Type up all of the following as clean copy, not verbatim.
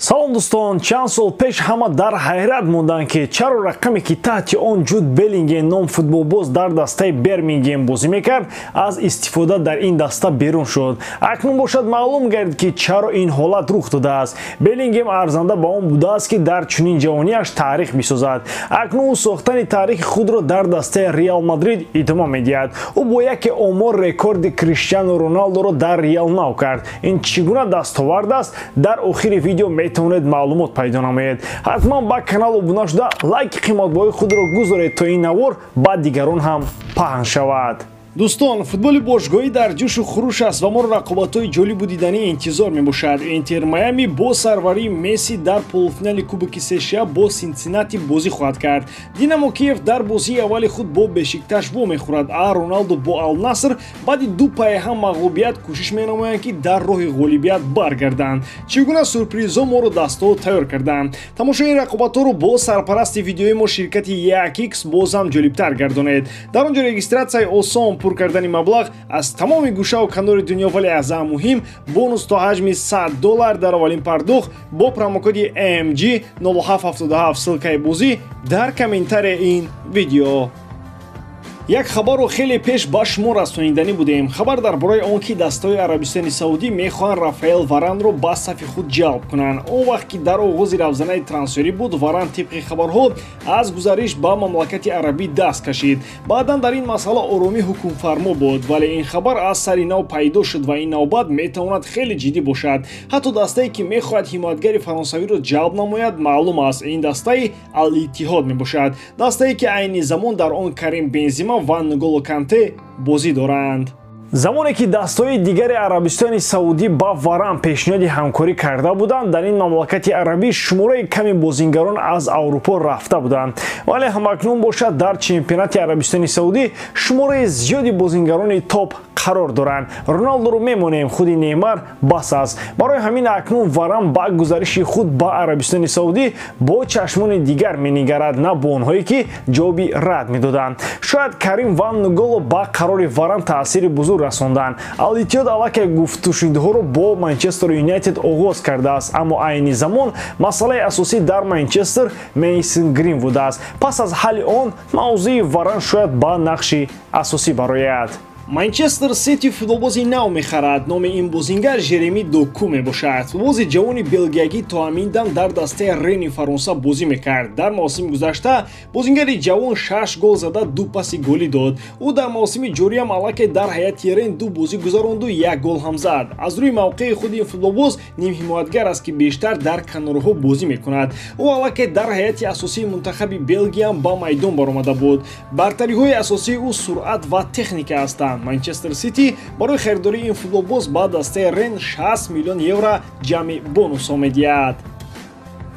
Салом дӯстон, чанд сол пеш ҳама дар ҳайрат монданд, ки чаро рақаме, ки таҳти он Ҷуд Беллингем ном футболбоз дар дастаи Бермингем бозӣ мекард, аз истифода дар ин даста берун шуд. Акнун бошад, маълум гардид, ки чаро ин ҳолат рух додааст. Беллингем арзанда ба он будааст, ки дар чунин ҷавониаш таърих бисозад. Акнун ӯ сохтани таърихи худро дар дастаи Реал Мадрид идома медиҳад. Ӯ бо яке омор рекорди Криштиану Роналдоро дар Реал нав кард. Ин чӣ гуна дастовард аст? Дар охири видео метавонед маълумот пайдо намоед. Ҳатман ба канал обуна шуда, лайки қиматбоҳои худро гузоред, то ин навор ба дигарон ҳам паҳн шавад. Дӯстон, футболи бошгоҳӣ дар ҷӯшу хуруш аст ва моро рақобатҳои ҷолибу диданӣ интизор мебошад. Интер Майами бо сарварии Месси дар полуфинали Кубоки США бо Синсиннати бозӣ хоҳад кард. Динамо Киев дар бозии аввали худ бо Бешикташ вомехӯрад, а Роналдо бо Алнаср баъди ду пайҳам мағлубият кӯшиш менамоянд, ки дар роҳи ғолибият баргарданд. Чӣ гуна сюрпризҳо моро дастҳо тайёр карданд? Тамошои ин рақобатҳоро бо сарпарасти видеои мо, ширкати 1X, боз ҳам ҷолибтар гардонед. Дар он ҷо регистратсияи осон, пур кардани маблағ аз тамоми гӯшаву канори дунё, вале аз ҳама муҳим бонус то ҳаҷми 100 доллар дар аввалин пардохт бо промокоди MG 0777. Ссылкаи бозӣ дар комментарияи ин видео. Як хабарро хеле пеш ба шумо расониданӣ будем. Хабар дар бораи он, ки дастаҳои Арабистони Саудӣ мехоҳанд Рафаэл Варанро ба сафи худ ҷалб кунанд. Он вақт, ки дар оғози равзанаи трансферӣ буд, Варан тибқи хабарҳо аз гузариш ба мамлакати арабӣ даст кашид. Баъдан дар ин масъала оромӣ ҳукмфармо буд, вале ин хабар аз сари нав пайдо шуд ва ин навбат метавонад хеле ҷиддӣ бошад. Ҳатто дастае, ки мехоҳад ҳимоятгари фаронсавиро ҷалб намояд, маълум аст. Ин дастаи Ал-Иттиҳод мебошад, дастае, ки айни замон дар он Карим Бензима ва Нголо Канте бозӣ доранд. Замоне ки дастҳои дигари Арабистони Саудӣ ба Варан пешниҳоди ҳамкорӣ карда буданд, дар ин мамлакати арабӣ шумораи ками бозингарон аз Аврупо рафта буданд, вале ҳамакнун бошад, дар чемпионати Арабистони Саудӣ шумораи зиёди бозингарони топ қарор доранд. Роналдоро мемонем, худи Неймар бас аст. Барои ҳамин акнун Варан ба гузариши худ ба Арабистони Саудӣ бо чашмони дигар менигарад, на бо онҳое, ки ҷавоби рад медоданд. Шояд Карим ва Нголо ба қарори Варан таъсири бузург расонданд. Ал-Иттиҳод аллакай гуфтушунидҳоро бо Манчестер Юнайтед оғоз кардааст, аммо айни замон масъалаи асосӣ дар Манчестер Мейсон Гринвуд аст. Пас аз ҳалли он мавзӯи Варан шояд ба нақши асосӣ барояд. Манчестер Сити футболбози нав мехарад. Номи ин бозингар Жереми Доку мебошад. Футболбози ҷавони белгиягӣ то ҳамин дам дар дастаи Рени Фаронса бозӣ мекард. Дар мавсими гузашта бозингари ҷавон шаш гол зада, ду паси голӣ дод. Ӯ дар мавсими ҷориам аллакай дар ҳайати Рен ду бозӣ гузаронду як гол ҳам зад. Аз рӯи мавқеи худи ин футболбоз нимҳимоятгар аст, ки бештар дар канорҳо бозӣ мекунад. Ӯ аллакай дар ҳайати асосии мунтахаби Белгиям ба майдон баромада буд. Бартариҳои асосии ӯ суръат ва техника ҳастанд. Манчестер Сити барои харидории ин футболбоз ба дастаи Рен 60 миллион евро ҷамъи бонусҳо медиҳад.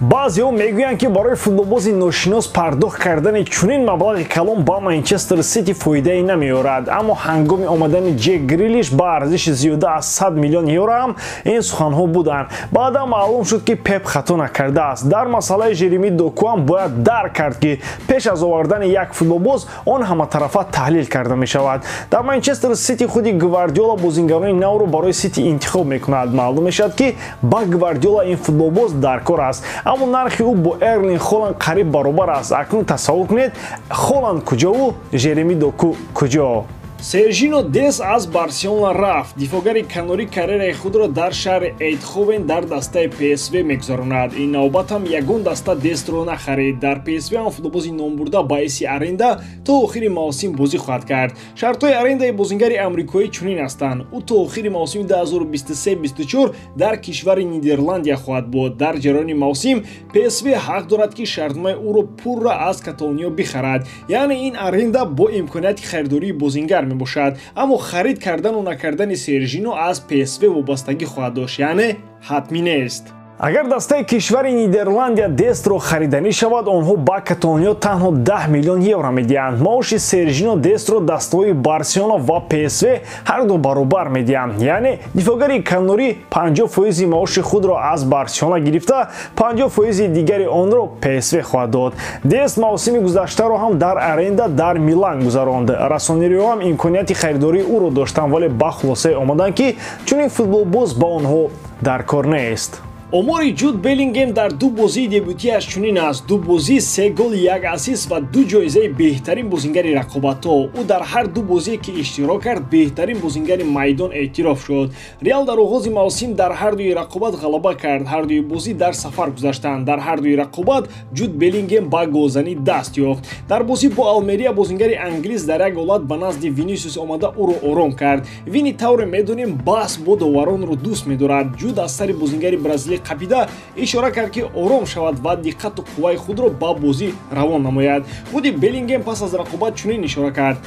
Баъзеҳо мегӯянд, ки барои футболбози ношинос пардохт кардани чунин маблағи калон ба Манчестер Сити фоидае намеорад, аммо ҳангоми омадани Ҷек Грилиш ба арзиши зиёда аз 100 миллион евро ҳам ин суханҳо буданд. Баъдан маълум шуд, ки Пеп хато накардааст. Дар масъалаи Жереми Доку ҳам бояд дарк кард, ки пеш аз овардани як футболбоз он ҳаматарафа таҳлил карда мешавад. Дар Манчестер Сити худи Гвардиола бозингарони навро барои Сити интихоб мекунад. Маълум мешавад, ки ба Гвардиола ин футболбоз дар кор аст, аммо нархи ӯ бо Эрлинг Холанд қариб баробар аст. Акнун тасаввур кунед, Холанд куҷову Жереми Доку куҷо. Сержино Дес аз Барселона рафт. Дифоъгари канорӣ карьераи худро дар шаҳри Эйдховен дар дастаи ПСВ мегузаронад. Ин навбат ҳам ягон даста Дестро нахарид. Дар ПСВ ҳам футболбози номбурда ба ҳайси аренда то охири мавсим бозӣ хоҳад кард. Шартҳои арендаи бозингари амрикоӣ чунин ҳастанд: ӯ то охири мавсими 2023-24 дар кишвари Нидерландия хоҳад буд. Дар ҷараёни мавсим ПСВ ҳақ дорад, ки шартномаи ӯро пурра аз Каталониё бихарад, яъне ин аренда бо имконияти харидории бозингар мебошад. Аммо харид кардану накардани Сержино аз ПСВ вобастагӣ хоҳад дошт, яъне ҳатмӣ нест. Агар дастаи кишвари Нидерландия Дестро хариданӣ шавад, онҳо ба Каталониё танҳо 10 миллион евро медиҳанд. Маоши Сержино Дестро дастаҳои Барселона ва ПСВ ҳарду баробар медиҳанд, яъне дифоъгари канорӣ 50 фоизи маоши худро аз Барселона гирифта, 50 фоизи дигари онро ПСВ хоҳад дод. Дест мавсими гузаштаро ҳам дар аренда дар Милан гузаронд. Россонериҳо ҳам имконияти харидории ӯро доштанд, вале ба хулосае омаданд, ки чунин футболбоз ба онҳо дар кор нест. Омори Ҷуд Беллингем дар ду бозии дебютиаш чунин аст: ду бозӣ, се гол, як ассист ва ду ҷоизаи беҳтарин бозингари рақобатҳо. Ӯ дар ҳар ду бозие ки иштирок кард, беҳтарин бозингари майдон эътироф шуд. Реал дар оғози мавсим дар ҳар дуи рақобат ғалаба кард. Ҳар дуи бозӣ дар сафар гузаштанд. Дар ҳар дуи рақобат Ҷуд Беллингем ба голзанӣ даст ёфт. Дар бозӣ бо Алмерия бозингари англис дар як ҳолат ба назди Винисиус омада ӯро ором кард. Вини, тавре медонем, баҳс бо доваронро дӯст медорад. Ҷуд аз сари бозингари бразилӣ қапида ишора кард, ки ором шавад ва диққату қувваи худро ба бозӣ равон намояд. Худи Беллингем пас аз рақобат чунин ишора кард: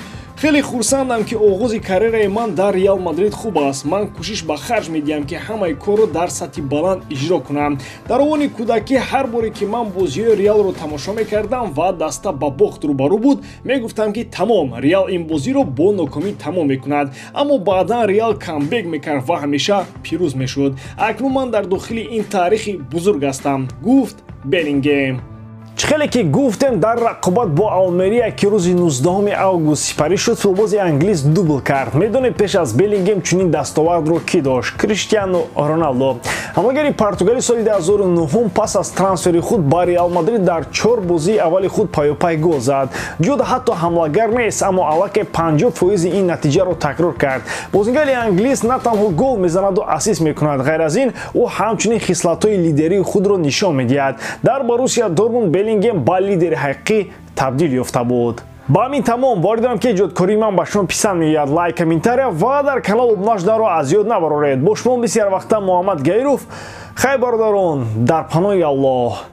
«Хеле хурсандам, ки оғози карьераи ман дар Реал Мадрид хуб аст. Ман кӯшиш ба харҷ медиҳам, ки ҳамаи корро дар сатҳи баланд иҷро кунам. Дар овони кӯдакӣ ҳар боре ки ман бозиҳои Реалро тамошо мекардам ва даста ба бохт рӯбарӯ буд, мегуфтам, ки тамом, Реал ин бозиро бо нокомӣ тамом мекунад. Аммо баъдан Реал камбек мекард ва ҳамеша пирӯз мешуд. Акнун ман дар дохили ин таърихи бузург ҳастам», гуфт Беллингем. Чӣ хеле ки гуфтем, дар рақобат бо Алмерия, ки рӯзи 19 август сипарӣ шуд, футболбози англис дубл кард. Медонед, пеш аз Беллингем чунин дастовардро кӣ дошт? Криштиану Роналдо. Ҳамлагари португалӣ соли 2009 пас аз трансфери худ ба Реал Мадрид дар чор бозии аввали худ паёпай гол зад. Ҷуд ҳатто ҳамлагар нест, аммо аллакай 50 фоизи ин натиҷаро такрор кард. Бозингари англис на танҳо гол мезанаду ассист мекунад, ғайр аз ин ӯ ҳамчунин хислатҳои лидерии худро нишон медиҳад. Дар Боруссия Дортмунд Беллингем ба лидери ҳақиқӣ табдил ёфта буд. Ба ҳамин тамом. Боварӣ дорам, ки эҷодкории ман ба шумо писанд меояд. Лайк, комментария ва дар канал обуна шуданро аз ёд набароред. Бо шумо бисёр вақта Муҳаммад Гаиров. Хайр, бародарон, дар паноҳи Аллоҳ.